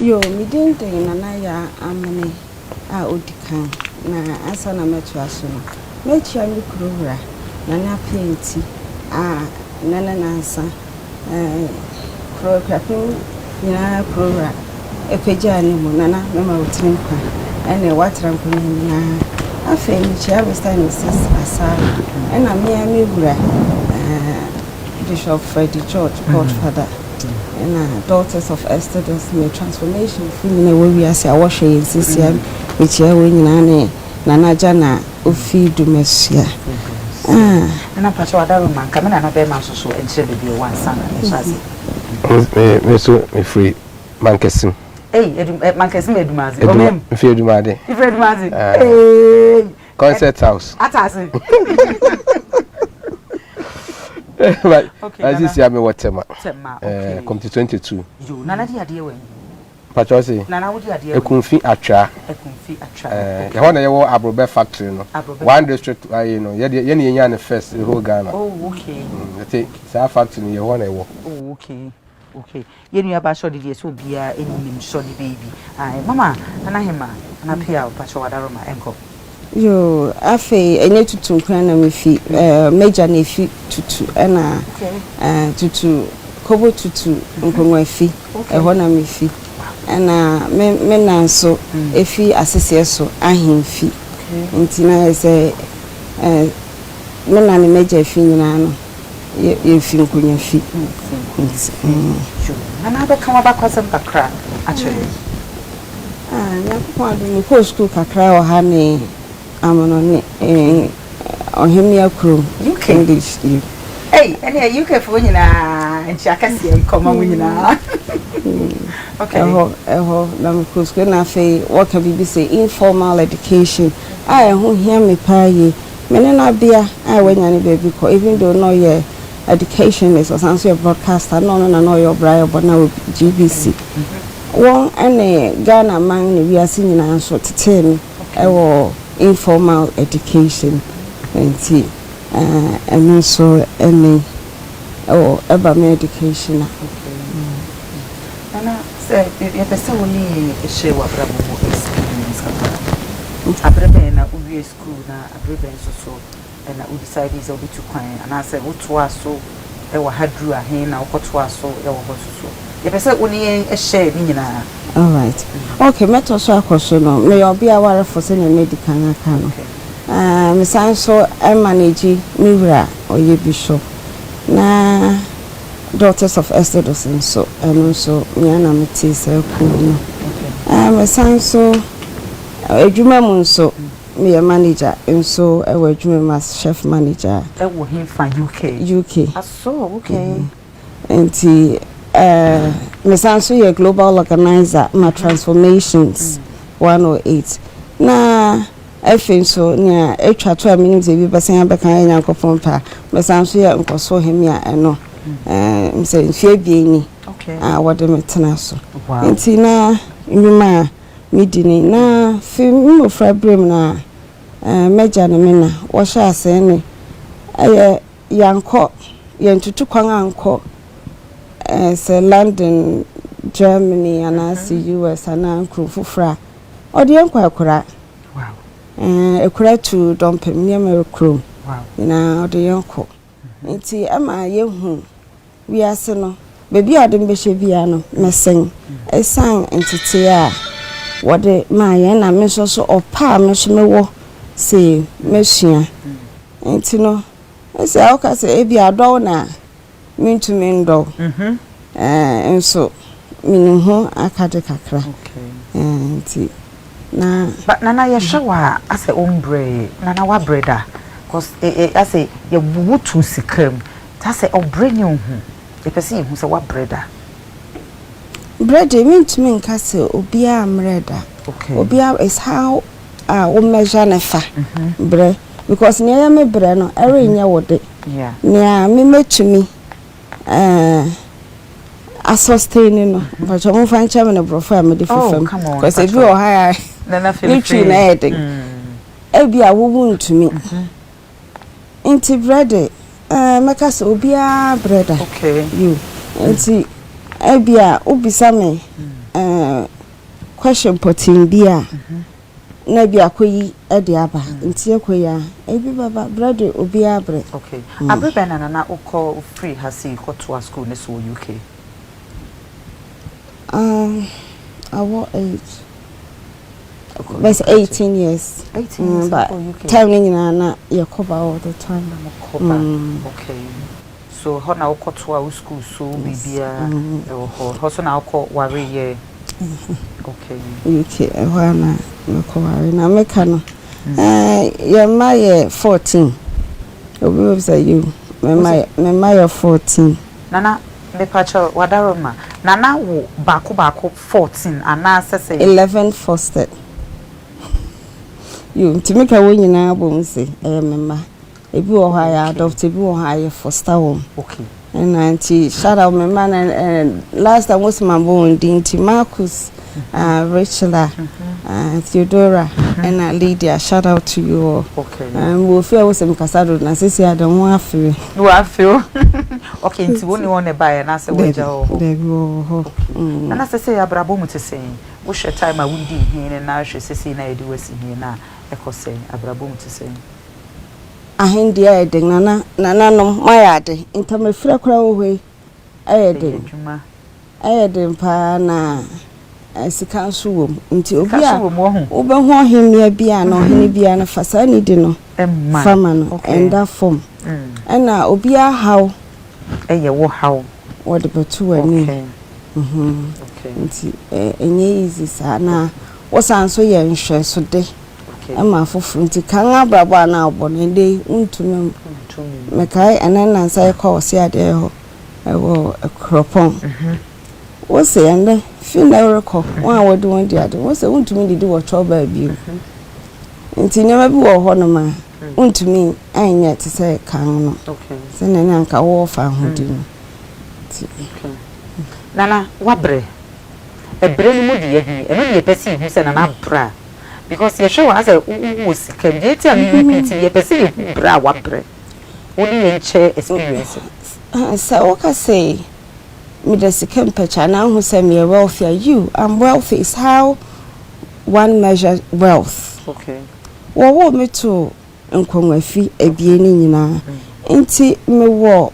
Yoo, me din de Nana Yaa Amene a odi kan, na ansa na mɛtoa so no, mɛkyia me kuro wura, Nana Appiah-Nti a nnɛ ne nansa kuro Akuapem nyinaa kuro wura apagyaa ne mu. Nana, mɛma wo tiri nkwa ɛne woatra nkonnwa nyinaa. Afei mekyia Mr. and Mrs. Asare ɛna mea me wura Bishop Freddie George, Godfather. Ɛna Daughters of Exodus ne Transformation fo nyinaa ɛwɔ wiase a wɔhwɛ yɛn sesia, mekyia wɔn nyinaa ne Nana Agya na ofi Dumasua. Ah. Nana mpakyɛ wadaroma nka me nana bɛrima nso so nkyerɛ baabi ɛwɔ ansa na ɛhyɛ ase. Me nso mefiri Mankasim. Ei, Mankasim Edumadze. Eduma, mfiri Edumade. Mfiri Edumadze. Ee. Concert house. Atase. Okay, Nana. Sisi ame wɔ Tema. Tema, okay. Committee 22. Yo, Nana di adeɛ wɔ yi. Mpakyɛw se. Nana wo di adeɛ wɔ yi. Ekumfi Atwea. Ekumfi Atwea. Okay. Ɛhɔ na yɛwɔ Aborɔbɛ factory no. Aborɔbɛ. One district ayi no, yɛ deɛ yɛn na yɛnyaa no first the whole Ghana. Oh, okay. Yɛte saa factory no yɛ hɔ na ɛwɔ. Oh, okay. Okay. Yɛn nua baa Shorty deɛ sɛ obiara nim Shorty baby. Ae, mama Nana Hema, Nana Pia, mpakyɛw Adaroma, ɛnkɔ. Yoo, afei ɛnyɛ Tutu nkoa na mefi, eh, m'agya na efi Tutu, ɛna eh, Tutu, Kobo Tutu Nkonwafi, ɛhɔ na mefi. Ɛna me, me na nso efi Aseseɛ so Ahemfi. Nti na ayɛ sɛ eh, me na ne m'agya fi nyinaa no, yɛ, yɛfi Nkonwafi. Nti, mm. Yoo, Nana abɛka w'abakɔsɛm kakra akyerɛ yɛn. Ah, Nyankopɔn adom mekɔɔ sukuu kakra wɔ ha ne Amono ne eh, Ɔhemmea kurom. UK. English yi. Ei, ɛneɛ UK foɔ nyinaa nkyia kɛseɛ nkɔma mo nyinaa. Okay. Ɛhɔ, ɛhɔ na mekɔɔ sukuu na afei wɔka biribi sɛ informal education a ɛho hia me paa yie. Me ne n'abea a wanya ne baabi kɔ, even though na ɔyɛ educationist, ɔsan nso yɛ broadcaster, na ɔno na na ɔyɛ ɔbra yɛbɔ na wɔ GBC. Wɔn ne Ghana man ne wiase nyinaa nso tetee me wɔ informal education nti ɛno nso ne wɔ ɛba me education a. Nana, sɛ yɛpɛ sɛ wo ne yɛn hyɛ w'abrabɔ mu experience kakra. Aberɛ bɛn na wowie school na aberɛ bɛn nso so na wo decide sɛ wobɛtu kwan anaasɛ wotoa so wɔ ha duru ahe na wokɔtoa so wɔ hɔ nso so? Yɛpɛ sɛ wo ne yɛn hyɛ ne nyinaa. Alright. Okay, mɛtɔ so akɔ so no, meyɛ ɔbea warefo sɛnea madi kan aka no. Mesan nso manage me wura a ɔyɛ bishop na Daughters of Exodus nso, ɛno nso me ara na metee saa kuw no. Mesan nso, adwuma mu nso, meyɛ manager nso wɔ adwuma mu as chef manager. Ɛwɔ hefa, UK? UK. Aso, okay. Nti mesan nso yɛ global organizer ma Transformations 108. Na afei nso nea atwa to a menim sɛ ebi bɛsan abɛka yɛ Nyankopɔn pɛ a, mesan nso yɛ nkɔso hemia ɛno sɛ mfeɛ 2 ni a wɔde me tena so. Nti na nnwuma a medi ni na fi mmɔfra berɛ mu na m'agya ne me na wɔhyɛ ase ne ɛyɛ yɛankɔ yɛntutu kwan ankɔ sɛ London, Germany anaasɛ US anaa nkuro foforɔ a ɔde yɛn kɔ akura. Akura tu dɔmpem nneɛma kurom nyinaa ɔde yɛn kɔ. Nti ɛma yɛhu wiase no baabi a ɔde mbɛhyɛ biara no mɛsɛn ɛsan ntetee a wɔde maa yɛn na me nso so ɔpɛ a me nso mewɔ sɛ mɛsua. Nti no sɛ ɔka sɛ ebi adɔw na mentumi ndɔw nso menim ho akade kakra. Nti na But Nana yɛhwɛ wɔ a asɛ ɔmbrɛ Nana wabrɛ da cause asɛ yɛwowo tu sika mu nti asɛ ɔbrɛ ne ohu yɛpɛ sɛ yɛhu sɛ wabrɛ da. Brɛ deɛ mentumi nka sɛ obiara mmerɛ da. Obiara is how a wo measure ne fa brɛ because nea ɛyɛ me brɛ no ɛrenyɛ wo de. Nea me mɛtumi asustain no mpakyɛ momfa nkyɛ me no borɔfo a mede fefam because ebi wɔ ha a ne twi na ɛyɛ den ebi a wowu ntumi nti brɛ de mɛka sɛ obiara brɛ da. Yo, nti ebi a wobisa me. Question pɔtee bi a na bi akɔyi de aba, nti ɛkɔyi a ebi bɛba brɛ de obiara brɛ. Okay. Abere bɛn na Nana wokɔ wofiri ha sei kɔtoa school ne so wɔ UK? At what age? Bɛsɛ 18 years. 18 years. But wokɔ UK? Time no nyinaa na yɛkɔ ba all the time. Na mokɔ ba. Okay. So hɔ na wokɔtoa wo school so biribiara ɛwɔ hɔ. Hɔ so na wokɔ wareyɛ? Okay. UK ɛhɔ a na mekɔ ware na meka no yɛn mma yɛ 14. Obi bɛ sɛ you me mma yɛ 14. Nana, mepakyɛw, wadaroma. Nana wo baako baako 14 anaasɛ sɛ? 11 fostered. You nti meka wɔn nyinaa bɔ mu sɛ ɛyɛ me mma. Ebi wɔ hɔ a yɛ adopt, ebi wɔ hɔ a yɛ foster wɔn. Ɛna nti shout out me mma na last time wosi ma bɔ wɔn din, nti Marcus, Rachela, Theodora ɛna Lydia, shout out to you all. Wɔ fi a wosi nkasa do na sisi ade ho afiri. Wafe o. Okay, nti wo ne wɔn na ɛbaeɛ anaasɛ wɔagya wɔ hɔ? Dabi, wɔ hɔ. Nana, sɛ sɛ abrabɔ mu te sɛn? Wohwɛ time a wodi hene na ahwɛ sɛsei na yɛde wasi hene na ɛkɔ sɛn? Abrabɔ mu te sɛn? Ahendeɛ ayɛ den, nana. Nananom moayɛ ade. Ntamafira koraa wɔ hɔ yi, ɛyɛ den. Adwuma. Ɛyɛ den paa na sika nso wɔ mu. Nti obi Sika a so wɔ mu ɔho. wobɛhu ɔhemmea bi a na ɔhene bi a no fa saa nidi no Ɛma. fama no ɛnda fam. Ɛna obiara haw Ɛyɛ wo haw. Wɔde bɛto w'anim. Nti ɛnyɛ easy saa na wosan nso yɛ nhwɛsode ɛma afoforɔ, nti kan abrabɔ a na wobɔ no, ɛndɛ yi wontumi. Ntumi. Mekae ɛnɛ nansa yɛkɔ wɔ se adeɛ hɔ ɛwɔ Kuropɔn. Wose ɛndɛ fi nnɛ rekɔ, wɔn a wɔde wɔn di ade, wose wontumi didi wɔ twɔw baa bio. Nti nneɛma bi wɔ hɔnom a wontumi ɛnyɛ te sɛ kan no. Sɛnea ne anka wɔwɔ fa ahodi no. Nti Okay. Nana, wabrɛ. Ɛbrɛ no mu de yɛ ɛno ne yɛpɛ sɛ yɛhu sɛ Nana brɛ a, because yɛhwɛ wɔ ha sɛ wowɔ sika mu deɛ, nti a me repeat, yɛpɛ sɛ yɛhu brɛ a wabrɛ. Wo ne yɛn kyɛ experience. Sɛ woka sɛ meda sika mpɛkyɛ anaa wohu sɛ meyɛ wealthy a, you, I'm wealthy is how one measure wealth. Wɔwoo me to nkɔnwafi ebien ne nyinaa, nti mewɔ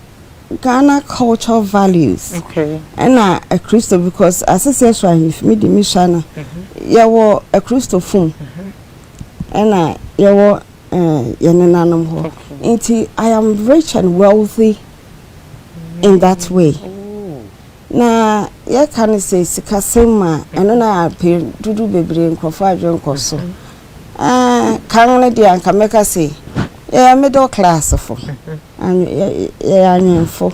Ghana cultural values ɛna Akristo, because asese so ahemfi mi di mi sua no, yɛwɔ Akristo fom ɛna yɛwɔ yɛn nenanom hɔ, nti I am rich and wealthy in that way. Na yɛka no sɛ sikasɛm a, ɛno na apɛ dudu bebree nkurɔfoɔ adwene nkɔ so. Kan no deɛ, anka mɛka sɛ yɛyɛ middle class fo, yɛyɛ anwemfo.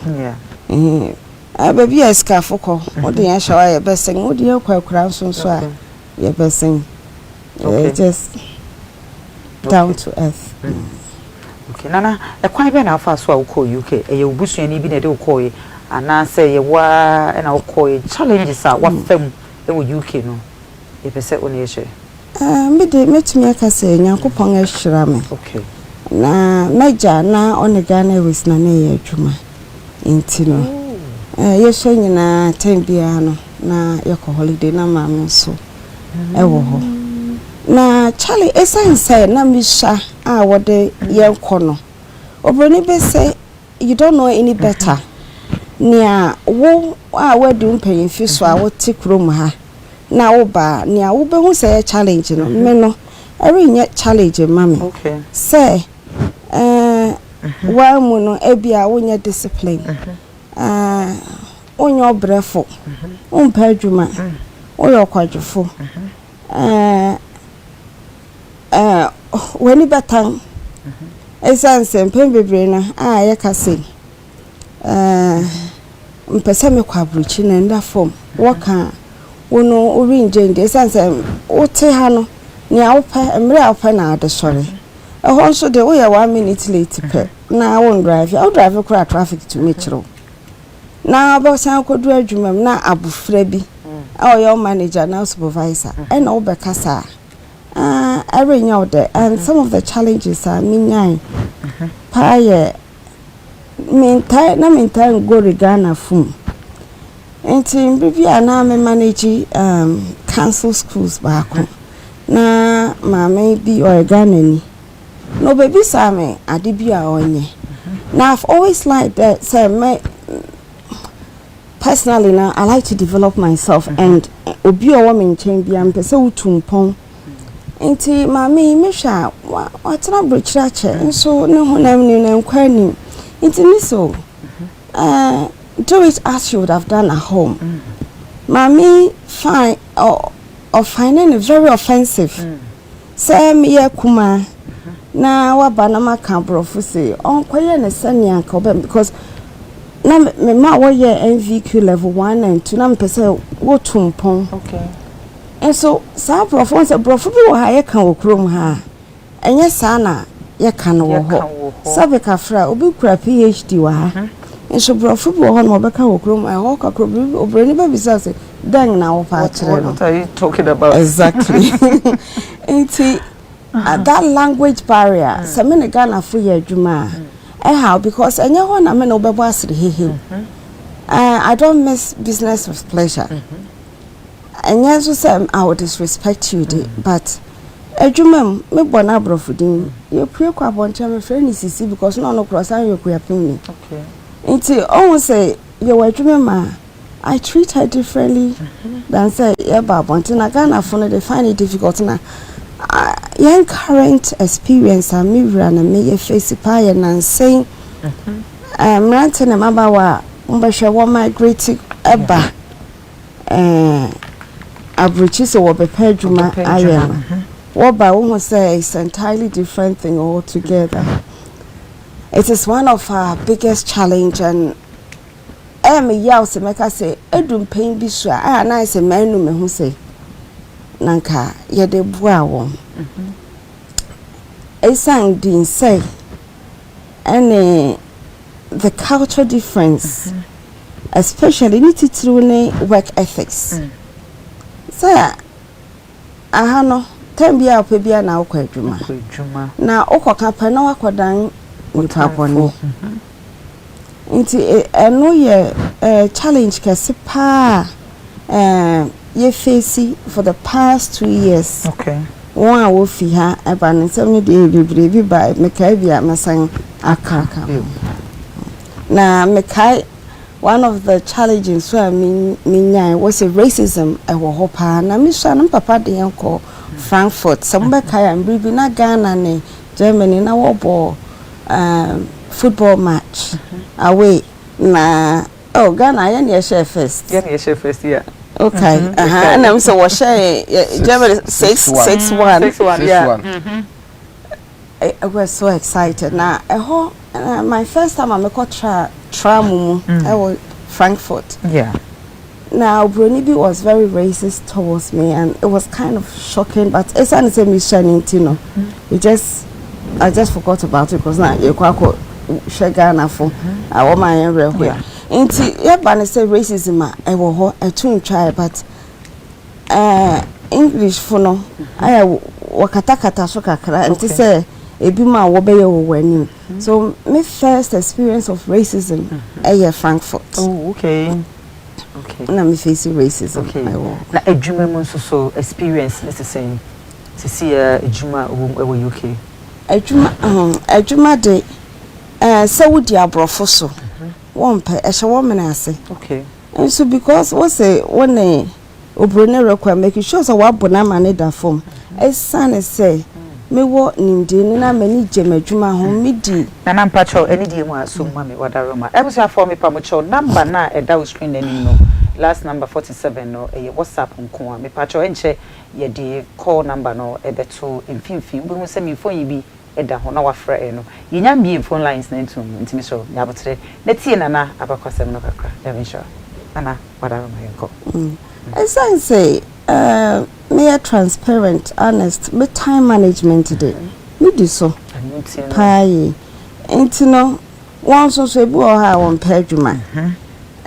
Baabi a sikafo kɔ, wode yɛn hyɛ hɔ a yɛbɛsɛn, wode yɛn kɔ akura nso nso a yɛbɛsɛn. Just down to earth. Okay. Nana, ɛkwan bɛn na afa so a wokɔɔ UK? Ɛyɛ wo busuani bi na ɛde wokɔɔɛ anaasɛ ɛyɛ woa ɛna wokɔɔɛ? Challenges a wafa mu ɛwɔ UK no, yɛpɛ sɛ wo ne yɛhyɛ. Me de, mɛtumi aka sɛ Nyankopɔn ahyira me. Na m'agya na ɔne Ghana Airways na na ɛyɛ adwuma, nti no yɛhyɛ nyinaa, time biara no na yɛkɔ holiday, na maame nso ɛwɔ hɔ. Na Charlie, ɛsiane sɛ na mehyia a wɔde yɛn kɔ no, oburoni bɛ sɛ you don't know any better. Nea wo a woadi wo mpanyimfi so a wote kurom ha na woba, nea wobɛhu sɛ ɛyɛ challenge no, me no ɛrenyɛ challenge ma me. Sɛ waa mu no, ebi a wonyɛ discipline, wonyɛ ɔbrɛfo, wompɛ adwuma, woyɛ ɔkwadwofo, w'ani bɛtan, ɛsiane sɛ mpɛn bebree no a yɛka sɛ mpɛ sɛ mekɔ aburokyi na nda fam, wɔka a wo no worengye ndi, ɛsiane sɛ wote ha no, nea wopɛ, mmerɛ a wopɛ na ade sɔre. Ɛhɔ nso de, woyɛ one minute late pɛ na wo drive a, wo drive koraa, traffic tumi kyerɛw na wobɛsan akɔduru adwuma mu na abofra bi a ɔyɛ wo manager na supervisor ɛna wobɛkasa a, ɛrenyɛ wo dɛ. And some of the challenges a menyae paa yɛ mentae na mentae ngori Ghana fom. Nti mbere bi a na me manage council schools baako na maame bi ɔyɛ Ghanani na ɔbɛbisa me ade bi a ɔnyɛ. Na I've always liked that sɛ me personally na I like to develop myself and obi a ɔwɔ me nkyɛn bi a mpɛ sɛ wotu mpɔn. Nti maame yi mehwɛ a watena aburokyire akyɛ nso ne honam ni na nkɔ anim. Nti mi so do it as you would have done at home. Maame fine or finding it very offensive. Sɛ meyɛ kumaa na waba na maka aborɔfo sɛ ɔnkɔyɛ ne sɛnea nka ɔbɛn because na me ma wɔyɛ NVQ level 1 and 2 na mepɛ sɛ wotu mpɔn. Nso saa aborɔfo sɛ borɔfo bi wɔ ha yɛka wɔ kurom ha a, ɛnyɛ saa na yɛka no wɔ Yɛka hɔ. Wɔ hɔ. Sɛbe kafra, obi kura PhD wɔ ha nso borɔfo bi wɔ hɔ na ɔbɛka wɔ kurom ɛhɔ kakra oburoni bɛbisa sɛ dɛn na wɔpa akyerɛ no. What are you talking about? Exactly. Nti that language barrier, sɛ me ne Ghanafo yɛ adwuma a, ɛhaw because ɛnyɛ hɔ na me ne wobɛbɔ asere hehew. I don't miss business with pleasure. Ɛnyɛ nso sɛ I will disrespect you de, but adwuma mu mebɔ no aborɔfo din, yɛpue kɔ abɔnten mefrɛ no sisi because na ɔno korɔ san yɛ kuapemni. Nti ɔhu sɛ yɛwɔ adwuma mu a, I treat her differently than sɛ yɛba abɔnten. Na Ghanafo no, they find it difficult. Na yɛn current experience a me wura na meyɛ face paa yɛ nansɛn mmerante ne mmabaawa a mbɛhwɛ wɔ migrate ɛba aburokyi sɛ wɔbɛpɛ adwuma Wɔbɛpɛ ayɛ adwuma, no, wɔba wohu sɛ it's entirely different thing altogether. It is one of our biggest challenge and ɛyɛ me yaw sɛ mɛka sɛ edu mpɛn bi so a ɛyɛ anan sɛ mɛnu me ho sɛ na nka yɛde boa wɔn esan di nsɛ ɛne the culture difference, especially ne titiriw ne work ethics. Sɛ aha no, time bi a wopɛ bi a na wokɔ adwuma. Kɔ adwuma. Na wokɔka pɛ na wakɔdan nipa bɔne. Nti ɛno yɛ challenge kɛse paa yɛfesi for the past 2 years. Wɔn a wofi ha ɛba ne nsɛm no deɛ bebree bi ba, mekae bi a mɛsan aka aka ho. Na mekae one of the challenges so a menyae wɔ sɛ racism ɛwɔ hɔ paa. Na mesua no, papa de yɛn kɔ Frankfurt. Sɛ mobɛkae a, mmere bi na Ghana ne Germany na wɔbɔ football match away na oh, Ghana yɛn ne yɛhyɛ first. Yɛn na yɛhyɛ first, yeah. Okay, ɛna m sɛ wɔhyɛ Germany 6 6-1. 6-1. 6-1. 6 Yeah. 1. I was so excited. Na ɛhɔ my first time a mekɔ tram mu ɛwɔ Frankfurt. Na obroni bi was very racist towards me and it was kind of shocking, but ɛsiane sɛ mehyɛ ne nti no, we just I just forgot about it because na yɛkɔ akɔ hwɛ Ghanafo a wɔma yɛn werɛ hoe. Nti yɛba ne sɛ racism a ɛwɔ hɔ ɛto ntwae, but English fo no ayɛ wɔkatakata so kakra nti sɛ ebi mu a wɔbɛyɛ wɔ wɔn anim. So my first experience of racism ɛyɛ Frankfurt. Oh, okay. Na me face racism ɛwɔ. Na adwuma mu nso so, experience ne sesɛn sisi yɛ adwuma a ɛwɔ mu ɛwɔ UK? Adwuma de, sɛ wodi aborɔfo so wɔmpɛ ɛhyɛ wɔn mene ase. Nso because wosɛ wo ne oburoni rekɔ, make sure sɛ wabɔ n'ama ne da fam. Ɛsiane sɛ mewɔ nimdeɛ no na m'ani gye m'adwuma ho, medi. Nana, mpakyɛw, ɛne deɛ mu a so ma me wadaroma abusuafoɔ, mepa mo kyɛw, number na ɛda wo screen n'anim no, last number 47 no, ɛyɛ WhatsApp nko a. Mepakyɛw, ɛnkyɛ yɛde call number no ɛbɛto mfimfini. Wobɛhu sɛ me phone yi bi ɛda hɔ na wafrɛ ɛ no. Yɛnya mbie phone lines no ntom, nti mesrɛ nyabotrɛ na tie Nana abakɔsɛm no kakra. Nyame nhyira Nana wadaroma, yɛnkɔ. Ɛsiane sɛ meyɛ transparent, honest, me time management de medi so ɛno nti no paa yi nti no, wɔn nso so ebi wɔ hɔ a wɔmpɛ adwuma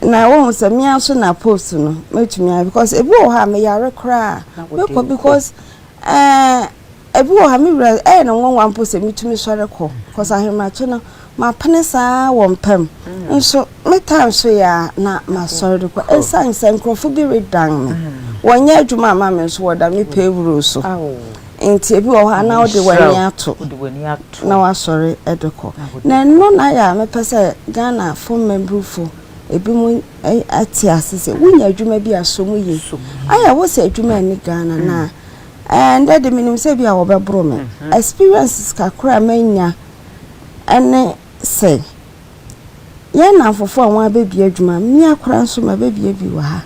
na wɔn sɛ mmea nso na post no mɛtumi ayɛ because ebi wɔ hɔ a meyare koraa Na wode mekɔ kɔ. Because ebi wɔ hɔ a me wura ɛyɛ ne nwanwa mpo sɛ metumi sɔre kɔ because ahemakye no Mapene saa ara wɔ mpa mu. Nso me time so yɛ a na masɔre de kɔ. Esiane sɛ nkurɔfo bi redan me. Wɔnyɛ adwuma ama me nso wɔda me payroll so. Nti ebi wɔ hɔ a na wode w'ani ato na wasɔre de kɔ. Na ɛno na ayɛ a mepɛ sɛ Ghanafo mmabunufo ebinom te ase sɛ wonya adwuma bi a sɔ mu yie. Ayɛ wo sɛ adwuma nni Ghana na ɛndɛ de menim sɛ bi a wɔbɛboro me. Experiences kakra a manya ne sɛ, yɛn nnamfofo a wɔabɛbue adwuma, mmea koraa nso mabɛbue bi wɔ ha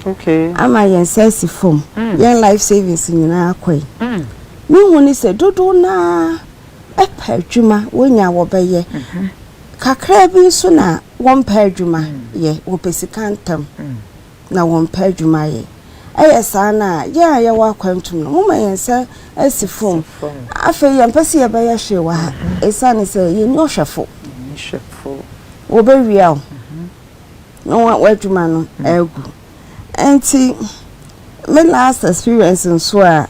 ama yɛn nsa asi fam, mm. yɛn life savings nyinaa kɔe. Mm. Mehu ne sɛ dodow no ara pɛ adwuma, wonya wɔbɛyɛ. Mm-hmm. Kakra bi nso na wɔmpɛ adwuma mm. yɛ, wɔpɛ sika ntɛm. na wɔmpɛ adwuma yɛ. Ɛyɛ saa no a, yɛn a yɛwɔ akwantu mu no, momma yɛn nsa asi fam. Afei yɛmpɛ sɛ yɛbɛyɛ hwee wɔ ha, esiane sɛ yenni ɔhwɛfo. Wɔbɛwia wo na w'adwuma no agu. Enti me last experience nso a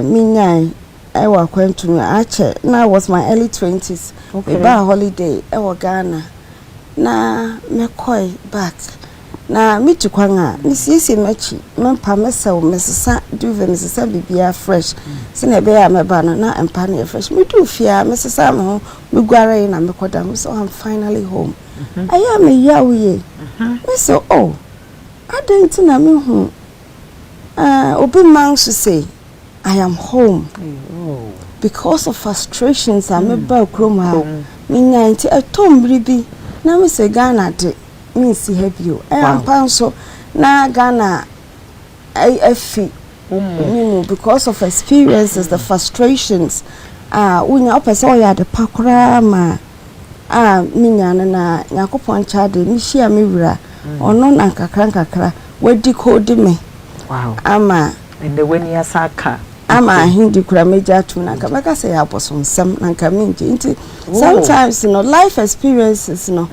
minyae wɔ akwantu mu akyɛ, na was my early twenties. Mebaa holiday wɔ Ghana na mekɔe back. Na mitu kwan a, misiesie m'akyi, me mpa, mesɛw, mesesa duvet, mesesa biribiara fresh sɛnea ɛbɛyɛ a mɛba no na mpa no yɛ fresh. Miduu fie a, mesesaa me ho, miguaree na mekɔda. Mise, oh, I'm finally home. Ɛyɛɛ me yaw yie. Mise, oh, adɛn nti na mehu eh, obi man so sei? I am home. Because of frustrations a mebaa kurom ha, menyae nti ɛtɔ mmere bi na mise Ghana de, mensi ha bio. Ɛyɛ ampa nso na Ghana afi me mu because of experiences, the frustrations a wonya wopɛ sɛ ɔyɛ ade pa koraa ma a menya no na Nyankopɔn nkyɛ ade mehyia me wura ɔno na nkakra nkakra wadi kodi me ama ɛnɛ w'ani asa aka ama ahendi kura megya atum na nka mɛka sɛ yɛ abosomsɛm na nka mengye nti sometimes no life experiences no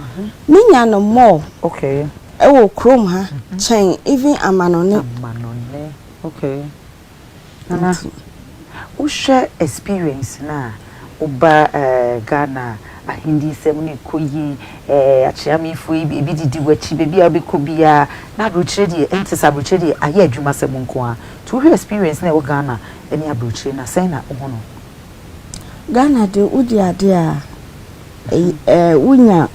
menya no more okay ɛwɔ kurom ha kyɛn even amanɔne. Amanɔne okay Nana wohwɛ experience no a woba eh, Ghana ahendisɛm no ɛkɔ yie eh, akyeamefoɔ yi ebi didi w'akyi baabi a wobɛkɔ biara na aburokyire deɛ ɛnte sɛ aburokyire deɛ ayɛ adwumasɛm nko ara nti wohwɛ experience no a ɛwɔ Ghana ne aburokyire no a sɛn na wohu no? Ghana de wodi ade a wonya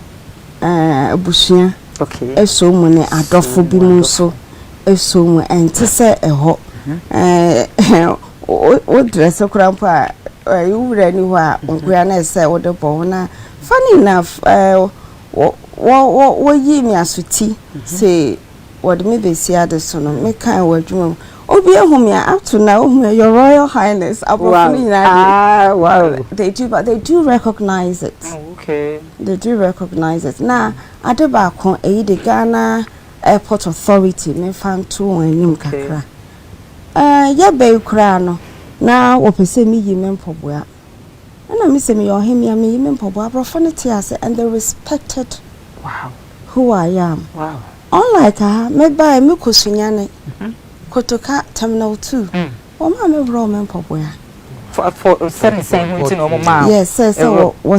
abusua sɔ mu ne adɔfo bi mu nso sɔ mu ɛnte sɛ ɛhɔ wo dress koraa mpo a wo wura ni hɔ a nkoa na ɛsɛ wode bɔ ho na funny enough wɔyii me asoti sɛ wɔde me bɛsi ade so no mekae wɔ adwuma mu obi ehu me a up to now ohu me your royal highness aborɔfo no nyinaa ah, wow. They do, but they do recognize it. Oh, okay. They do recognize it. Na ade baako eyi de Ghana Airport Authority memfa nto wɔn anim kakra. Ɛɛ yɛbɛyi koraa no na wɔpɛ sɛ meyi me mpɔboa ɛna me sɛ meyɛ ɔhemmea meyi me mpɔboa aborɔfo no te ase and they respected who I am. Unlike ha mebae mekɔ Sunyani Kotoka Terminal 2 wɔn a meworɔw me mpɔboa. For sɛ ne sɛn ho nti na wɔn maa. Yes, sɛ sɛ wɔ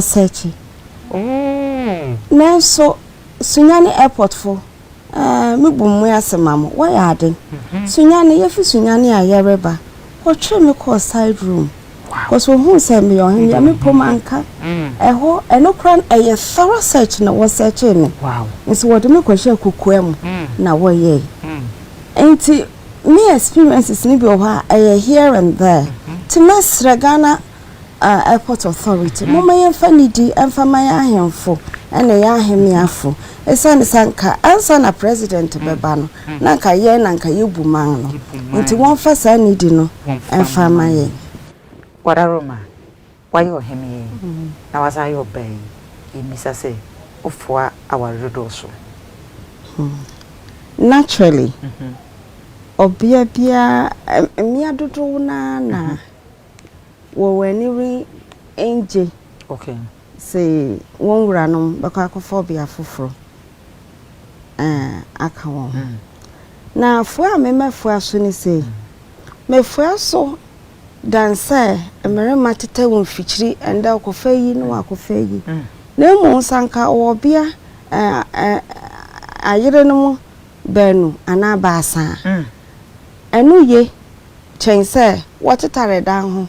sɛkyi. Nanso Sunyani airport fo ɛɛ me bu mu ase ma mo wɔyɛ ade. Sunyani yɛfi Sunyani a yɛreba wɔtwe me kɔɔ side room. Cause ohun sɛ meyɛ ɔhemmea me pom anka ɛhɔ ɛno koraa ɛyɛ thorough search na wɔsɛkyee me. Nso wɔde me kɔhyɛɛ kokoa mu na wɔyɛe. Nti me experiences no bi wɔ hɔ a ɛyɛ here and there. Nti mɛsrɛ Ghana Airport Authority momma yɛmfa nidi mfa ma yɛn ahemfo ne yɛn ahemmeafo. Esiane sɛ anka ansa na president bɛba no na anka yɛn na anka yɛbu man no. Nti wɔmfa saa nidi no mfa mma yɛn. Wadaroma, woayɛ ɔhemmea yi na woasan ayɛ ɔbaa yi, yɛmmisa sɛ, wofoa aware dodoɔ so? Naturally, ɔbea biara, mmea dodow no ara na wɔn ani rennye sɛ wɔn wuranom bɛkɔ akɔfa ɔbea foforo aka wɔn ho. Na foa a memɛfoa so ne sɛ, mefoa so dan sɛ mmarima tetɛ wɔn mfikyiri ɛndɛ ɔkɔfa yi na wakɔfa yi. Na mmom sɛ anka ɔwɔ ɔbea ayerenom baanu anaa baasa a, ɛno ye kyɛn sɛ wɔtetare dan ho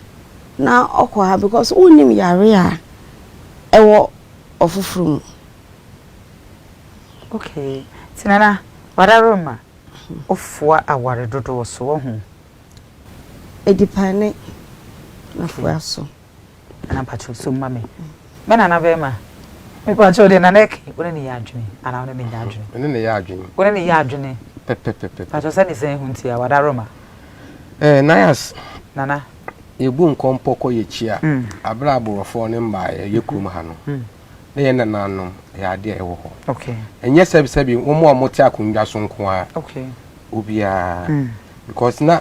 na ɔkɔ ha because wonnim yare a ɛwɔ ɔfoforo mu. Okay, nti Nana, Wadaroma, wofoa aware dodoɔ so, wahu? Edipane na foa so. Nana mpakyɛw som ma me. Me nana bɛɛma. Me pakyɛw deɛ nana ɛke wo ne ne yɛ adwene anaa wo ne ne nyɛ adwene. Me ne ne yɛ adwene. Wo ne ne yɛ adwene. Pɛpɛpɛpɛ. Pakyɛw sɛ ne sɛn ho nti a wadaroma. Eh Nayas. Nana. Yɛbu nkɔmpɔ kɔ yɛkyi a, mm. abere a aborɔfoɔ no mbaeɛ yɛ kurom ha no, mm. na yɛn nananom ɛyɛ adeɛ a ɛwɔ hɔ. Okay. Ɛnyɛ sɛbisɛbi wɔn a wɔte akonnwa so nko ara. Okay. Obiara. Mm. Because na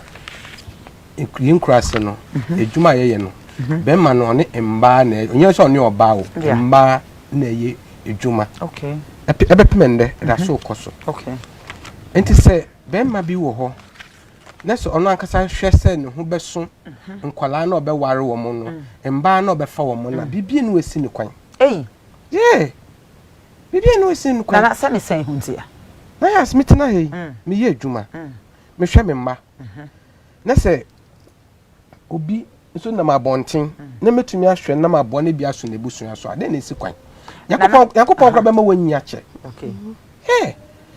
Yɛn nkuraase no, adwuma a yɛyɛ no, bɛrima no ɔne mmaa na ɛnyɛ sɛ ɔne ɔbaa o, mmaa na ɛyɛ adwuma. Ɛbɛpem ɛndɛ, ɛda so kɔ so. Nti sɛ bɛrima bi wɔ hɔ na sɛ ɔno ankasa hwɛ sɛ ne ho bɛso nkwadaa na ɔbɛware wɔn no, mmaa na ɔbɛfa wɔn no a, biribi na ɛsi ne kwan. Yeah. Biribi na ɛsi ne kwan. Nana, sɛ ne sɛn ho ntia? Na yɛ asɛ metena ha yi, meyɛ adwuma, mehwɛ me mma. Na sɛ obi nso nam abɔnten na mɛtumi ahwɛ nam aboa no bi aso n'abusua so a, dɛn na ɛsi kwan? Nyankopɔn Nyankopɔn koraa bɛma wanyi akyɛ. Hey.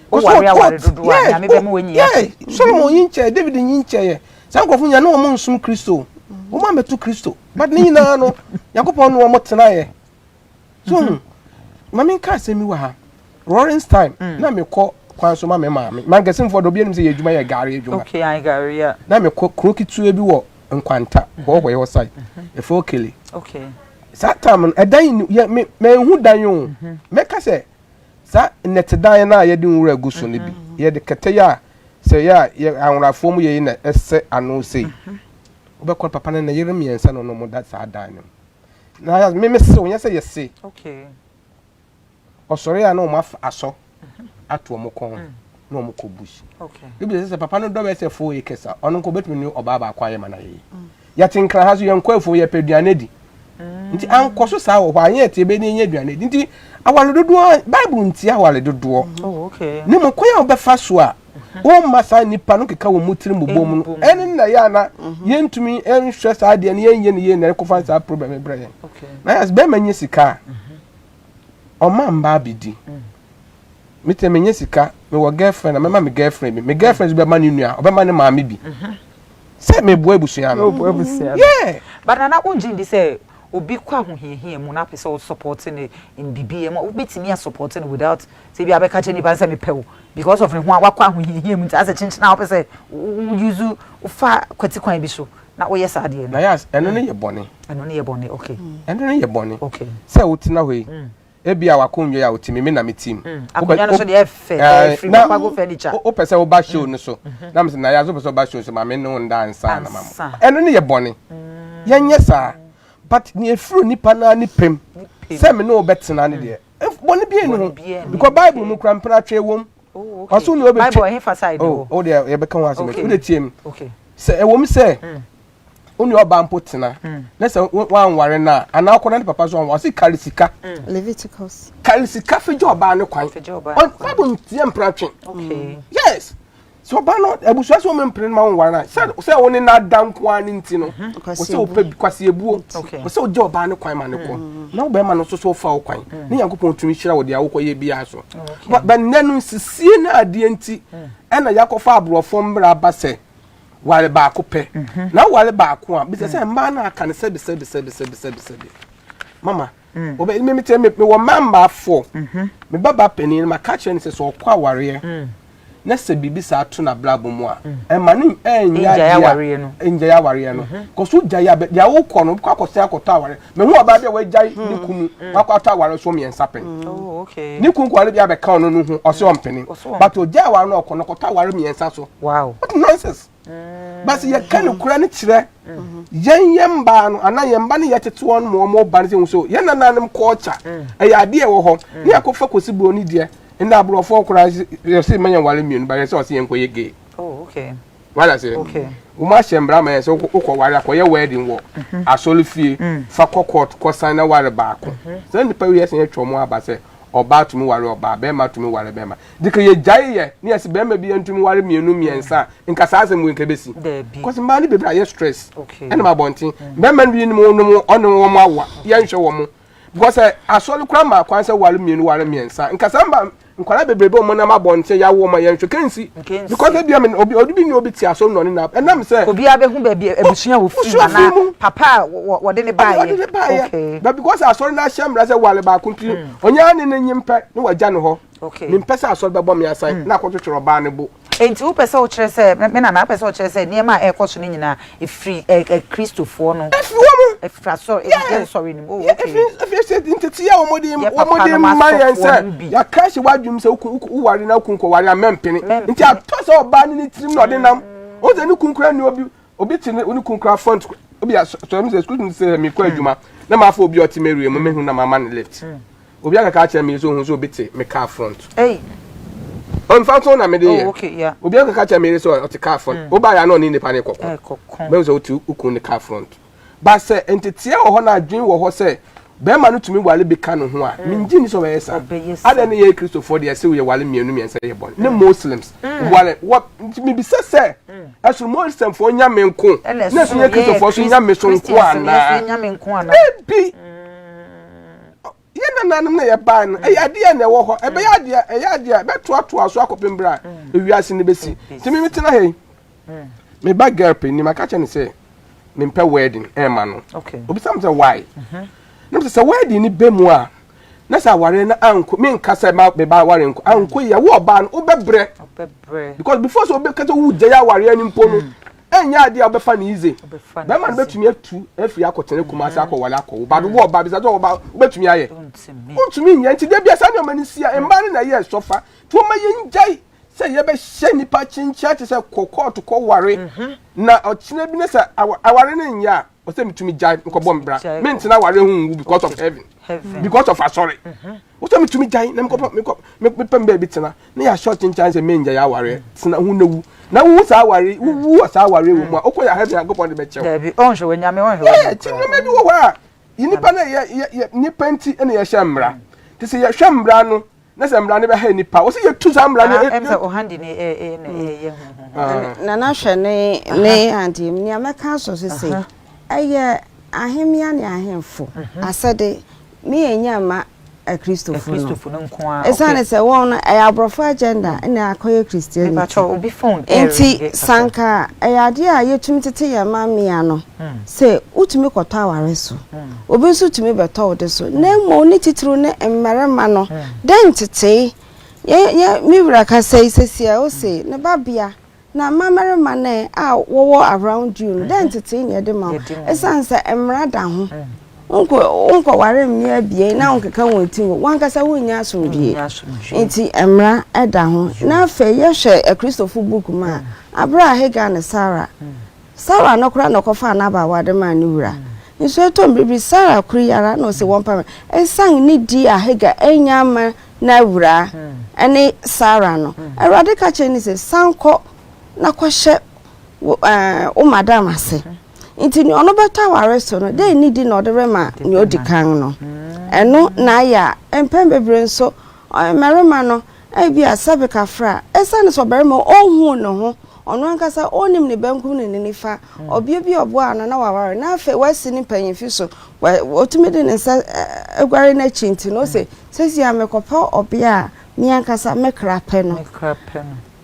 Woware aware dodoɔ a, Nyame bɛma wanyi akyɛ. Solomon nyi nkyɛ, David nyi nkyɛ yɛ. Saa nkurɔfo nyinaa na wɔn nsom Kristo. Wɔn amɛto Kristo. But ne nyinaa no, Nyankopɔn ne wɔn tenaeɛ. So mm -hmm. Ma menka asɛm bi wɔ ha. Roaring time mm. na mekɔ kwan so ma me maame. Mankasimfoɔ de obi anim sɛ yɛ adwuma yɛ gari adwuma. Okay, I gari yeah. Na mekɔ kuro ketewa bi wɔ Nkwanta, hɔhɔɛ hɔ side. Ɛfɛ Okele. Okay. Saa time no ɛdan yɛ me menhu dan o. Mhm. Mɛka sɛ saa nnɛte dan no a yɛde nwura gu so no bi. Mhm. Yɛde kɛtɛ yɛ a sɛ yɛ a yɛ anworafoɔ mu yɛ yi na ɛsɛ ano sei. Mhm. Wobɛkɔ papa no ne yere mmiɛnsa na ɔno da saa dan no mu. Na me me sew nyɛ sɛ yɛse. Okay. Ɔsɔre a na wɔn afa asɔ ato wɔn kɔn mm. na wɔn kɔ bush. Okay. Ebi sɛ sɛ papa no dɔ bɛ sɛ four acres a ɔno nko obetumi ne ɔbaa baako ayɛ ma na yɛ. Mm. Yɛte nkran ha so yɛn kɔ afuo yɛpɛ aduane di. Mm. Nti ankɔ so saa wɔ hɔ a yɛn te ebe ne yɛn aduane di. Nti awale dodoɔ Bible nti awale dodoɔ. Oh, okay. Ne mo kwan a wɔbɛfa so a Womma saa nnipa no keka wɔn tirim bobɔ mu no, ɛne na yɛ ana yɛntumi nhwɛ saa adeɛ no yɛnyɛ no yie na ɛkɔfa saa problem brɛ yɛn. Na yɛ bɛrima nyɛ sika a, ɔma mmaa bɛdi. Mete menyɛ sika, mewɔ girlfriend a mɛma me girlfriend bi, me girlfriend nso bɛma ne nua, ɔbɛma ne maame bi. Sɛ meboa abusua no. Yeah. But Nana wongye ndi sɛ obi kɔ ahohiahia mu na apɛ sɛ wo support no in biribi mu a wobɛtumi a support no without Sɛ ebia wobɛka kyerɛ nipa no sɛ mepɛ wo because of ne ho a wakɔ ahohiahia mu nti asɛ kyenkyen a wopɛ sɛ wo use wofa kwati kwan bi so na woyɛ saa adeɛ no. Na yas ɛno no yɛ bɔne. Ɛno no yɛ bɔne okay. Ɛno no yɛ bɔne. Okay. Sɛ wotena hɔ yi mm. ebia wakonnwa yi a wote mi me na me team. Mm. Akonnwa no so deɛ ɛfɛ ɛfiri Papago furniture. Wopɛ sɛ woba show no so mm-hmm. na mesɛ na yas wopɛ sɛ woba show so ma me ne wo nda ansa na ma mo. Ɛno no yɛ bɔne. Mm. Yɛnyɛ saa but nea efiri nipa naa ne pɛm sɛ me ne wo bɛtena ne deɛ. Bɔne bi nni ho because bible mu kura mpena twe wom. Oh, ɔso ne ɔbɛtwe bible ɛhe fa side oh, oh deɛ yɛbɛka ho asɛm okay. wode tie m sɛ ɛwɔ mu sɛ mm. wo ne ɔba mpo tena mm. na sɛ woanware no a anaa wokɔ na ne papa so anware ɔse kare sika mm. Leviticus kare sika fegye ɔbaa no kwan bible ntia mpena twe yes Sɛ ɔbaa no abusua sɛ wɔn mpene no ma wɔn nware no a sɛ sɛ wɔn ne n'ada nko ara ne nti no mhm. wɔsɛ wɔpɛ kwasi ebuo wɔsɛ wɔgye ɔbaa no kwan ma ne kɔ mhm. na ɔbɛrima no nso so ɔfa wo kwan mhm. ne Nyankopɔn tumi hyira wɔ deɛ awokɔ yɛ biara so bɛ nnɛ no nsisie ne adeɛ nti ɛna yakɔfa aborɔfo mmra aba sɛ ware baako pɛ na ware baako a bisɛ sɛ mmaa no aka no sɛbi sɛbi sɛbi sɛbi sɛbi sɛbi mama wɔbɛ mi mi tɛ mi wɔ mmaa mmaa fo mi ba ba panin ma ka kyerɛ no sɛ sɛ ɔkɔ awareɛ. na sɛ biribi saa to n'abrabɔ mu a, ɛma no ɛnyɛ adeɛ a ɛngyae awareɛ no. Kɔ so gyae a deɛ wokɔ no wokɔ akɔsɛn akɔtɔ awareɛ. Mehu ɔbaa bi a wagyae ne kunu wakɔ atɔ awareɛ so mmiɛnsa pɛn. Ne kunu kɔware bi abɛka ɔno no ho ɔsɛ ɔmpene. But ogyae awareɛ no ɔkɔ no kɔtɔ awareɛ mmiɛnsa so. What nonsense. But sɛ yɛka nokorɛ no kyerɛ yɛn yɛn mmaa no anaa yɛn mma no yɛtete wɔn ma wɔn ba no sɛ nso yɛn nananom culture ɛyɛ adeɛ ɛwɔ hɔ ne yɛkɔfa kɔsi buroni deɛ Ndɛ aborɔfoɔ koraa yɛse mma yɛnware mmienu but yɛsɛ ɔse yɛnkɔyɛ gay. Oh okay. Wada sɛ wɔn ahyɛ mmara ma yɛn sɛ wokɔ ware akɔyɛ wedding wɔ mhm. asɔre fie mm. fa kɔ court kɔ san na ware baako mhm. sɛ nipa wi ɛsɛ yɛtwa wɔn aba sɛ ɔbaa tumi ware ɔbaa bɛrima tumi ware bɛrima de ka yɛ gyae yɛ ne yɛsɛ bɛrima bi ntumi ware mmienu mmiɛnsa nka saa asɛm wei nka bɛsi kɔsi mmaa no bebree ayɛ stress ɛnam abɔnten mm. bɛrima no bi nom nom ɔne wɔn awa yɛnhwɛ wɔn because asɔre kora ma kwan sɛ ware mmienu ware mmiɛnsa nka saa mba nkwadaa bebrebe wɔn nam abɔnten yawo wɔn a yɛnhwɛ kensi because ebi ami obi obi bi ni obi te asɔre na ɔne na ɛnam sɛ. Obi abɛhu baabi abusua wɔ firi mu anaa papa a wɔde ne baayɛ. Wɔde ne baayɛ okay. But because asɔre na ahyɛ mmara sɛ ware baako nti hmm. onyaa ne ne nyimpɛ ne wagya ne hɔ. Okay. Mempɛ sɛ asɔre bɛbɔ me asan hmm. na akɔtwetwere ɔbaa ne bo. Enti wopɛ sɛ wokyerɛ sɛ, me nana, wopɛ sɛ wokyerɛ sɛ nneɛma a ɛrekɔ so no nyinaa, ɛfiri ɛ ɛ Kristofoɔ no? Ɛfiri wɔn mu. Ɛfiri asɔre, yeah. yɛn nsɔre no mu. Oh, okay. Ɛfiri ɛfiri sɛ nteteɛ a wɔn de wɔn de ma yɛn sɛ yɛaka ahyɛ w'adwene sɛ woware na wokun kɔware a mɛmpene. Nti atɔ sɛ ɔbaa ne ne tirim na ɔde nam. Wɔn sɛ ne kun kura ne obi obi te ne ne kun kura front obi asɔ sɛ sɛ sukuu sɛ mekɔ adwuma na ma afɔ obi ɔte mɛwie mu mehu na ma ama ne lift. Obi akaka akyerɛ me sɛ ohun sɛ obi te me car front. Hey. Ɔmfa nso na mede yɛ. Oh, okay, yeah. Obi akaka akyerɛ me sɛ ɔte car front. Mm. Woba ya na ɔne nipa ne kɔkɔ. Kɔkɔ. Bɛn sɛ wote ukun ne car front. Ba sɛ nteteɛ wɔ hɔ na adwene wɔ hɔ sɛ bɛrima no tumi wale bi ka ne ho a, mm. mengye ni sɛ ɔbɛyɛ saa. Adɛn ne yɛ Kristofoɔ deɛ sɛ woyɛ wale mmienu mmiɛnsa yɛ bɔne. Ne mm. Muslims mm. wale wɔ mebisa sɛ ɛsono Muslimfoɔ nyame nko na ɛsono yɛ Kristofoɔ so nyame so nko anaa? Ebi. Yɛn nananom na yɛbae no, ɛyɛ adeɛ na ɛwɔ hɔ. Ɛbɛyɛ adeɛ, ɛyɛ adeɛ a ɛbɛtoatoa so akɔpem berɛ a ewiase no bɛsi. Nti me metena ha yi, me ba girl panin, maka kyerɛ no sɛ mempɛ wedding ɛmma no. Obisa me sɛ why? Na mesɛ sɛ wedding no bɛ mu a, na sɛ awareɛ no ankɔ, menka sɛ ma me ba aware nkɔ, ankɔ yie a, wo ɔbaa no wobɛbrɛ. Because before sɛ wobɛka sɛ wogyae awareɛ no mpo no, Ɛnyɛ adeɛ a wobɛfa no easy. Bɛrima no bɛtumi atu afiri akɔtena Kumasi mm. akɔwale akɔwo. Ba dodoɔ ɔba bisa sɛ ɔba wobɛtumi ayɛ. Wontumi nyɛ nti da bia saa nneɛma no si a mm. mmaa no na ɛyɛ sɔfa. Nti wɔma yɛngyae sɛ yɛbɛhyɛ nnipa kyenkyea te sɛ kɔ kɔɔto kɔware mhm. na ɔkyena bi ne sɛ aware no nyɛ a ɔsɛ metumi gyae nkɔbɔ mbra mentena aware ho nwu because of heaven because of asɔre mhm. wosɛ metumi gyae na mekɔpɛ mekɔ mepɛ me baabi tena na yɛahyɛ ɔkyenkyan sɛ mengya yɛ awareɛ tena ho na wu na wowu saa aware wowu wɔ saa awareɛ wɔ mu a wokɔ yɛ heaven Nyankopɔn de bɛkyɛw Dabi ɔnhwɛ wɔ nyame ɔnhwɛ wɔ yɛ ti nneɛma bi wɔ hɔ a nipa na yɛ yɛ nipa nti na yɛhyɛ mmara te sɛ yɛhwɛ mmara no na sɛ mmara no bɛha nipa wɔ sɛ yɛtu saa mmara no ɛm sɛ ɔhandi ne ɛyɛ na ɛyɛ hu nana hwɛ ne ne adeɛ mu nea mɛka asɔ so sɛ ɛyɛ ahemmea ne ahemfo asɛde me yɛ nya mma Akristofo no. Esiane sɛ wɔn no, ɛyɛ aborɔfo agenda na akɔyɛ Christianity. Enti sɛ anka ɛyɛ adeɛ a yɛtumi tete yɛn mma mmea no sɛ wotumi kɔtɔ aware so, obi nso tumi bɛtɔ wo de so, na mmom ne titiriw ne mmarima no, dɛn ntetee? Me wura kasa yi seesei a ose ne babea Na mmammarima no ɛ, a wɔwɔ around you no, dɛn ntetee na yɛde ma wo? Esiane sɛ mmara da ho, wonkɔ wonkɔware mmea abien na wonkeka wɔn ti ngu, w'ankasa wunnya asomdwoe. Enti mmara da ho. Na afei yɛhwɛ Akristofo book mu a, bere a Hagar ne Sarah, Sarah no koraa na ɔkɔfaa n'abaawa de maa ne wura. Nso ɛtɔ mmere bi, Sarah koro yi ara na ɔse wɔmpam no. Esiane nidi a Hagar annya amma n'awuraa ne Sara no, Awurade ka kyerɛɛ no sɛ, San kɔ na kɔhyɛ wo ɛɛ wo madam ase. Nti nea ɔno bɛtɔ aware so no, dɛn nidi na ɔde rema nea odi kan no? Ɛno na ayɛ a mpɛn bebree nso mmarima no ebia sɛbe kafra, esiane sɛ ɔbarima onhuu ne ho, ɔno ankasa onnim ne benkum ne ne nifa, ɔbea bi a ɔboaa no na waware, na afei wasi ne mpanyimfi so, otumi de ne nsa guare n'akyi nti no, ose, Seesei a mekɔpɛ ɔbea a me ankasa me kra pɛ no,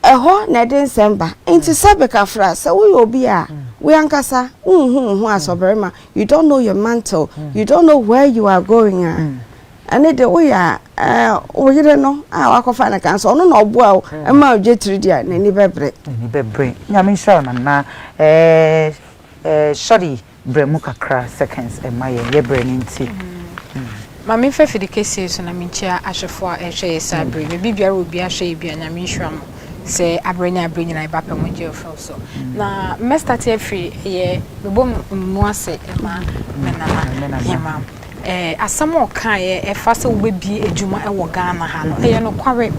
ɛhɔ na ɛde nsɛm ba. Enti sɛbe kafra, sɛ woyɛ obi a wo ankasa wonhu wo ho as ɔbarima, you don't know your mantle, you don't know where you are going a, ɛno de woyɛ a, wo yere no a wakɔfa no kan sɛ ɔno na ɔboa wo ma wo dwetiri deɛ a, n'ani bɛbere. N'ani bɛbere. Nyame nhyira wo Nana. Eh, eh, shorty. Brɛ mu kakra seconds mma yɛn, yɛ brɛ no nti. Ma me nfa fidi kɛseɛ yi so na menkyia ahwɛfoɔ a ɛrehwɛ yɛ saa berɛ yi. Baabi biara obi ahwɛ yɛ biara Nyame nhyira mo sɛ aberɛ ne aberɛ nyinaa yɛba pɛ mo gye ɔfɛw so. Na mɛ starte afiri ɛyɛ mebɔ me mu ase ma me nana Hema. Eh, asɛm a ɔkaeɛ ɛfa sɛ wobɛbie adwuma wɔ Ghana ha no, ɛyɛ nokware.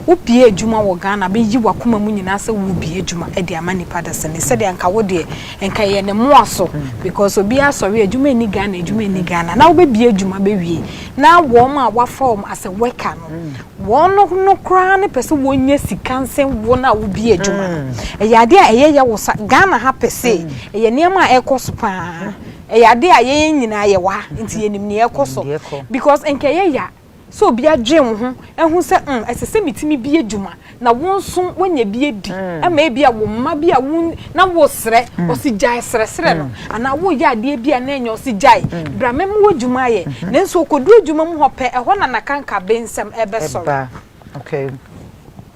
Wobie adwuma wɔ Ghana, bɛyi w'akoma mu nyinaa sɛ wobie adwuma de ama nipa dasani. Sɛdeɛ anka wo deɛ, nka ɛyɛ ne mmoa so because obiara sɔre adwuma nni Ghana, adwuma nni Ghana. Na wobɛbie adwuma bɛwie na wɔn a wafa wɔn as a worker no, wɔn no koraa no pɛ sɛ wɔnya sika nsen wo no a wobie adwuma no. Ɛyɛ adeɛ a ɛyɛ yɛ wo sa Ghana ha pɛ se, ɛyɛ nneɛma a ɛkɔ so paa. Ɛyɛ ade a yɛn nyinaa yɛwɔ ha nti yɛnim nea ɛkɔ so because nka ɛyɛ ya sɛ obi adwen wo ho ahu sɛ mm ɛsɛ sɛ metumi bi adwuma na wo nso woanya bi adi ama ebi a wo mma bi a wo na wosrɛ ɔsi gyae srɛsrɛ no anaa woyɛ adeɛ bi a na ɛnyɛ ɔsi gyae bra mɛma w'adwuma ayɛ nanso ɔkɔduru adwuma mu hɔ pɛ ɛhɔ na nakankabe nsɛm ɛbɛsɔre.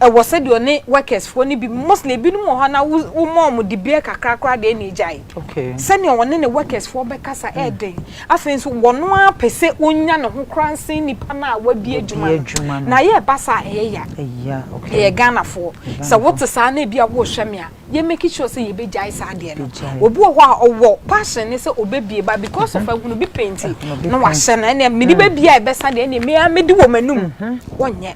Ɛwɔ sɛdeɛ ɔne workers foɔ no bi mostly ebinom wɔ hɔ na wo woma wɔn dibea kakra koraa deɛ ɛna egyae. Sɛdeɛ ɔne ne workers foɔ bɛkasa ɛɛden. Afei nso wɔn ara pɛ sɛ ɔnya ne ho koraa nsen nipa no a wabue adwuma no. Na ayɛ ɛba saa a ɛyɛ ya. Ɛyɛ Ghanafoɔ. Sɛ wote saa na ebi a worehwɛ me a, yɛ make sure sɛ yɛbɛgyae saa adeɛ no. Obi wɔ hɔ a ɔwɔ passion ne sɛ ɔbɛbie but because of ahunu bi pɛ nti na wahyɛ no ɛnneɛ mede bɛbie a ɛbɛsa deɛ ɛnneɛ me ara mɛdi wɔ m'anum. Wɔnyɛ.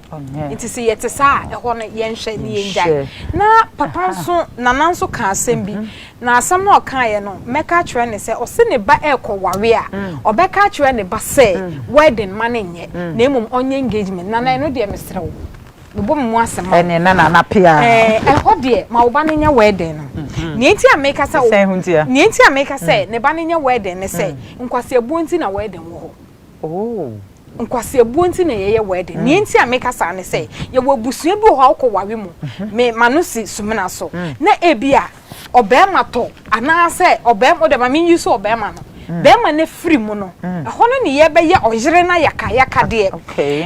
Nti sɛ yɛte saa a ɛhɔ no yɛnhwɛ ne yɛngyae. Na papa nso Nana nso kaa asɛm bi na asɛm no a ɔkaeɛ no mɛka akyerɛ no sɛ ɔse ne ba ɛrekɔware a ɔbɛka akyerɛ ne ba sɛ wedding ma no nyɛ na mmom ɔnyɛ engagement. Nana ɛno deɛ mesrɛ wo. Mebɔ me mu ase ma wo. Ɛne na nana pea. Ɛɛ ɛhɔ deɛ ma wo ba no nyɛ wedding no. Mhm. Nea nti a meka sɛ Sɛn ho ntia? Nea nti a meka sɛ mm. ne ba no nyɛ wedding ne sɛ mm. nkwaseabuo nti na wedding wɔ hɔ. Oh. Nkwaseabuo nti na yɛyɛ wedding. Mm. Nea nti a meka saa ne sɛ yɛwɔ abusua bi wɔ hɔ a wokɔ ware mu. Mm-hmm. Me ma no si sumina so. Mm. Na ebi a ɔbarima tɔ anaasɛ ɔbarima wode ma menyi so ɔbarima no mm. barima no firi mu no mm. ɛhɔ no ne yɛbɛyɛ ɔyere no ayakayakadeɛ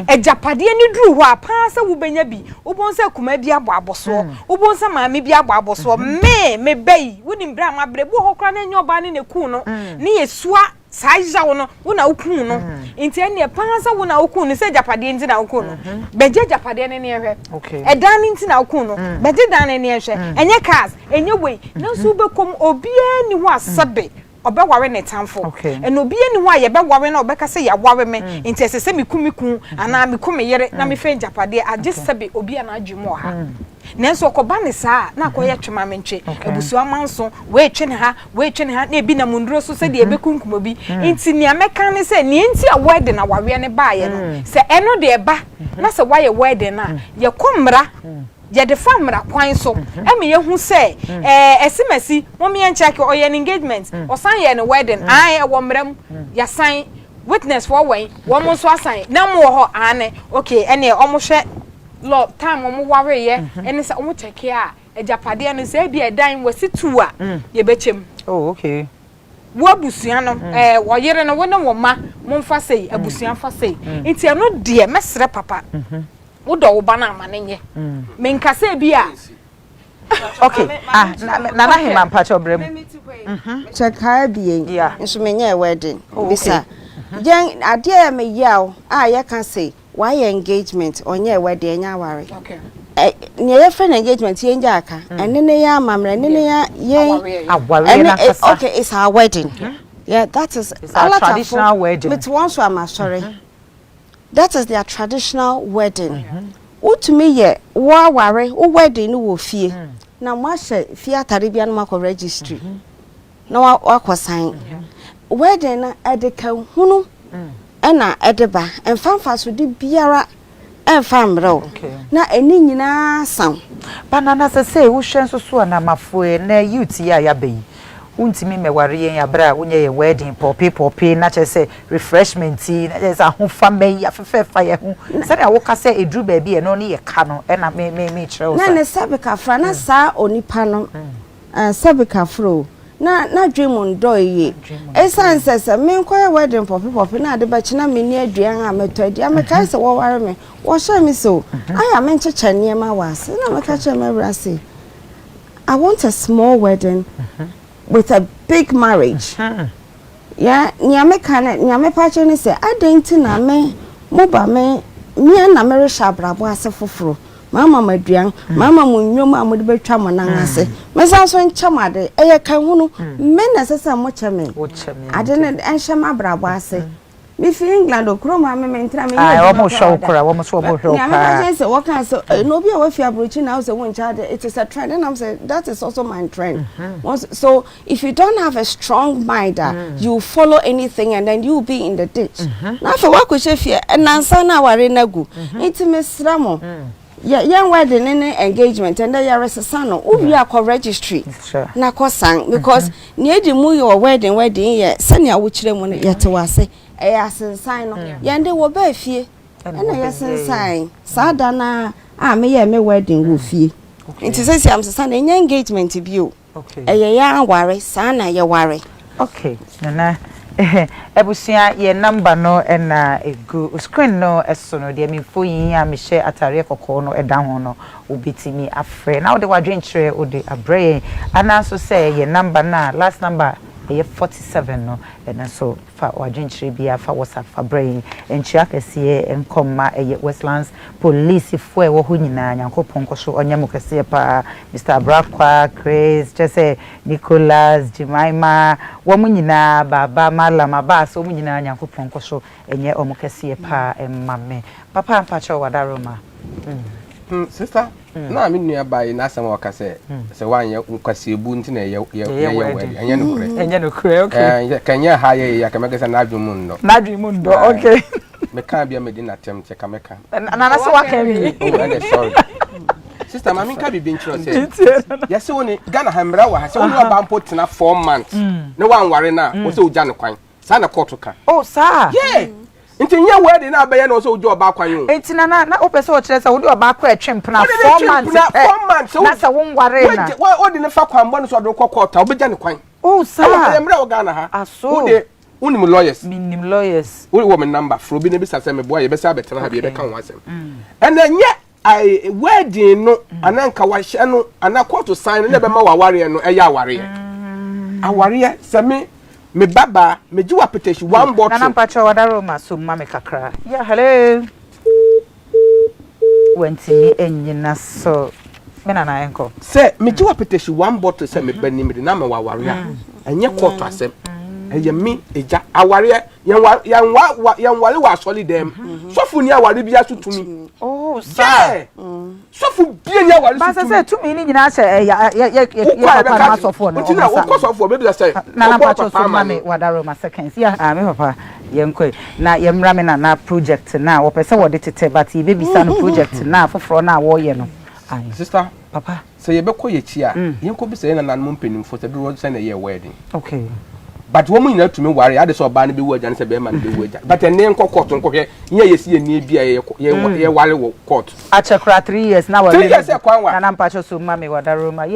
agyapadeɛ no duru hɔ a paa sɛ wobɛnya bi wobɛhu sɛ akuma bi abɔ abɔsoɔ mm. wobɛhu sɛ maame bi abɔ abɔsoɔ me meba yi wonim berɛ a mabrɛ bi wɔ hɔ koraa na ɛnyɛ ɔbaa ne na ɛkuu no ne yɛsua Saa yaw no, wo na wokuu no. Nti ɛnneɛ paa sɛ wo na wokuu no, sɛ agyapadeɛ nti na wokuu no. Bɛgye agyapadeɛ no ne yɛnhwɛ. Ɛdan no nti na wokuu no. Bɛgye dan no ne yɛnhwɛ. Ɛnyɛ cars, ɛnyɛ wei. Nanso wobɛkɔ mu, obiara nni hɔ a sɛbe ɔbɛware ne tamfo. Ɛna obiara nni hɔ a yɛbɛware no a ɔbɛka sɛ yɛaware me, nti ɛsɛ sɛ meku me kunu anaa meku me yere na mefa agyapadeɛ, agye sɛbe obi a n'adwene mu wɔ ha. Nanso ɔkɔba no saa a, na akɔyɛ twe-ma-mentwe, abusua manso, wei twe ne ha, wei twe ne ha, na ebi nam nnuro so sɛdeɛ ɛbɛkunkum obi. Nti nea mɛka ne sɛ, nea nti a wedding awareɛ no baeɛ no, sɛ ɛno deɛ ɛba na sɛ woayɛ wedding no a, yɛkɔ mmara, yɛde fa mmara kwan so ma yɛhu sɛ ɛɛ Asimasi, mom yɛnkyɛke, ɔyɛɛ no engagement, ɔsan yɛɛ no wedding, ae, ɛwɔ mmara mu, yɛasan, witness foɔ wɛn, wɔn nso asan, na wɔwɔ hɔ, aane, okay, ɛnneɛ wɔhwɛ Lɔ time wɔn wareeɛ ɛne sɛ wɔn kyɛke a agyapadeɛ no sɛ ebi ɛdan wɔsi tu a yɛbɛkyɛ mu. Oh okay. Wo abusua no ɛɛ wɔyere no wo ne wo mma mo nfa sei abusua nfa sei nti ɛno deɛ mɛsrɛ papa wo dɔ wo ba no ama no nyɛ menka sɛ ebi a. Okay ah nana hema mpakyɛ ɔbrɛ mu. Kyɛ kaa abien nso menyɛɛ wedding bisa yɛn adeɛ a meyaw a yɛka sei. Wayɛ engagement ɔnyɛɛ wedding ɛnyɛ aware ɛ nea yɛfrɛ no engagement yɛn gya aka mm. ɛne ne yɛ amammerɛ ɛne ne yɛ yɛn ɛne eh, okay it's our wedding mm -hmm. yeah that is it's our traditional wedding mete wɔn so ama sɔre mm -hmm. that is their traditional wedding mm-hmm. wotumi yɛ wo aware wo wedding no wɔ fie mm. na mo ahyɛ fie atare bi anum akɔ registry. Mm -hmm. na wakɔsan. Wedding no ɛde ka hunu ɛna ɛde ba, ɛmfa mfasode biara ɛmfa mmerɛ wo, na ɛni nyinaa sa wo. Ba Nana sɛsɛi wohwɛ nso so a Namafoɔ ɛnɛ youth yi a yaba yi wontumi mmɛware yɛn aberɛ a wonyɛ yɛn wedding pɔɔpee pɔɔpee na kyerɛ sɛ refreshment yi na kyerɛ sɛ ahofama yi afefɛfa yɛn ho sɛnea woka sɛ ɛduru baabi a ɛno ne yɛ ka no ɛna me me mekyerɛ wo saa. Na ne sɛbe kafra na saa onipa no Ah sɛbe kafra o, na n'adwene mu ndɔɔ yie. Esiane sɛ sɛ menkɔyɛ wedding pɔpepɔpe na ade bɛkye na menni aduan a mɛtɔ adi a, mekae sɛ wɔware me, wɔhyɛɛ me sɛ o, ayɛ a menkyekyɛ nneɛma wɔ ase. Na meka kyerɛɛ m'awura se, I want a small wedding with a big marriage. Yeah, nea meka ne, nea mepa kyerɛ ne sɛ, adɛn nti na me, moba me, me ara na merehyɛ abrabɔ ase foforo. Mama mo aduan, mama mo nnwom a mode bɛtwa mo nan ase. Mensan nso nkyɛ mo ade. Ɛyɛ ka hunu. Me na ɛsɛ sɛ mokyɛ me ade no nhyɛ m'abrabɔ ase. Mefi England o, kurom ha me mentena, menyɛ Ae, adwuma wɔn hwɛ wo koraa da. kora, wɔn nso wɔn hwɛ wo Nea meka paa. kyerɛ sɛ wɔka sɛ eh, na obi a wafi aburokyi na sɛ wonkyɛ ade, it is a trend, and I'm say that is also my trend. Once, so if you don't have a strong mind a, you follow anything and then you will be in the ditch. Na afei wakɔhyɛ fie nnansa na aware no agu. Nti mesrɛ mo, yɛ yɛn wedding ne ne engagement ɛndɛ yɛresesa no, wowie a kɔ registry na kɔ san, because nea edi mu yɛ wɔ wedding yɛ sɛnea wokyerɛ mu no, yɛte wase ɛyɛ asensan no. Yɛn de wɔ bɛɛ fie ɛna yɛsensan saa da na a meyɛ me wedding wɔ fie. Nti sɛsi am sesa no, ɛnyɛ engagement bio, ɛyɛ yɛn aware saa na yɛware. Okay, Nana, abusua, yɛn number no ɛna egu screen no ɛso no deɛ, mfo yi a mehyɛ atareɛ kɔkɔɔ no ɛda ho no, wobɛtumi afrɛ na wode wadwenkyerɛ wode abrɛ yɛn, anaa nso sɛ yɛn number no a last number ɛyɛ 47 no, ɛno nso fa wadwenkyerɛ bi fa WhatsApp fa brɛ yɛn. Nkyia kɛseɛ nkɔmma ɛyɛ Westlands polisifoɔ a ɛwɔ hɔ nyinaa. Nyankopɔn nkɔ so ɔnyɛ mo kɛseɛ paa. Mr Abrakwa, Chris, kyerɛ sɛ Nicholas, Jemima, wɔn nyinaa, Baba Malam Abbas, wɔn nyinaa, Nyankopɔn nkɔ so ɛnyɛ wɔn kɛseɛ paa. Ɛmma me papa mpakyɛw wadaroma. Sister, na me nua baa yi n'asɛm a ɔka sɛ woanyɛ nkwasiebu nti na ɛyɛ Yɛyɛ yɛyɛ wedding. wedding, ɛnyɛ nokorɛ. Ɛnyɛ nokorɛ, okay. Kɛnyɛ ha yɛ yɛ kɛmɛkɛ sɛ n'adwene mu nnɔ. N'adwene mu ndɔ, okay. Meka bia medi n'atɛm kyɛ ka mɛka. Nana sɛ waka wie. Oh, ɛnɛ sorry. Sister, maame nka biribi nkyerɛ wo sɛ yɛsɛ wo ne Ghana ha mmara wɔ ha sɛ wo ne ɔbaa mpo tena 4 months na woanware no a, wo sɛ wogya no kwan. Saa na court ka. Oh, saa? Yeah. Nti nyɛ wedding na abɛyɛ na wo sɛ wogya ɔbaa kwan o. Enti nana, na wopɛ sɛ ɔkyerɛ sɛ wode ɔbaa kɔ ɛtwe mpena Wode ne four twe months mpena pɛ 4 months na sɛ wonware na wode ne fa kwan bɔ no so ɔde wo kɔ court a, wobɛgya ne kwan. Oh, Ɛwɔ saa? ɛyɛ mmerɛ wɔ Ghana ha. Aso. Wode wonim lawyers. Menim lawyers. Wode wɔ me number, frɛ obi na bisa sɛ meboa, yɛbɛsɛ abɛtena ha bi yɛbɛka ho asɛm. Ɛnɛ nyɛ ai wedding no anaa nka wahyɛ no anaa court sign no na ɛbɛma wawareɛ no ɛyɛ awareɛ. Awareɛ sɛ me babaa megye wɔ apetition one bottle. Nana mpakyɛ wadaroma so ma me kakra. Yeah, hello. Wantumi anyina so, me nana ɛnkɔ. Sɛ megye wɔ apetition one bottle sɛ meba nim de na ma wawareɛ a, ɛnyɛ court asɛm, ɛyɛ me egya awareɛ. Yɛnware wɔ asɔre dɛm, sɔfo ni aware bi aso tumi. Oh, saa? Yeah. Sɔfo bie ni aware so Baasa tumi. Sɛ tumi ni nyinaa hyɛ ɛyɛ yɛ yɛ yɛ Wokɔ a papa no asɔfoɔ no nti na ɔmo nsa. wokɔ sɔfoɔ bɛbi sɛ Nana ɔbɔ mpakyɛ papa so ma ama me no. wadaroma seconds. Yeah, ah, me papa, yɛnkɔ yi na yɛmmra me nana project na wɔpɛ sɛ wɔde tetɛ, but yɛbɛbisa no project na foforɔ na wɔreyɛ no. Aye. Sister, Papa. Sɛ yɛbɛkɔ yɛkyi a, yɛnkɔ bisa yɛn nananom mpanimfoɔ sɛ dodoɔ sɛ na ɛyɛ wedding. But wɔn nyinaa tumi ware ade sɛ ɔbaa no bɛwu agya ne sɛ bɛrima no bɛwu agya, but ɛnɛ nkɔ court nkɔhwɛ nyɛ yɛsi yɛ nie bi a yɛware wɔ court. Akyɛ koraa 3 years na 3 years, ɛkwan wa. Nana mpakyɛ so ma me wadaroma. Yeah.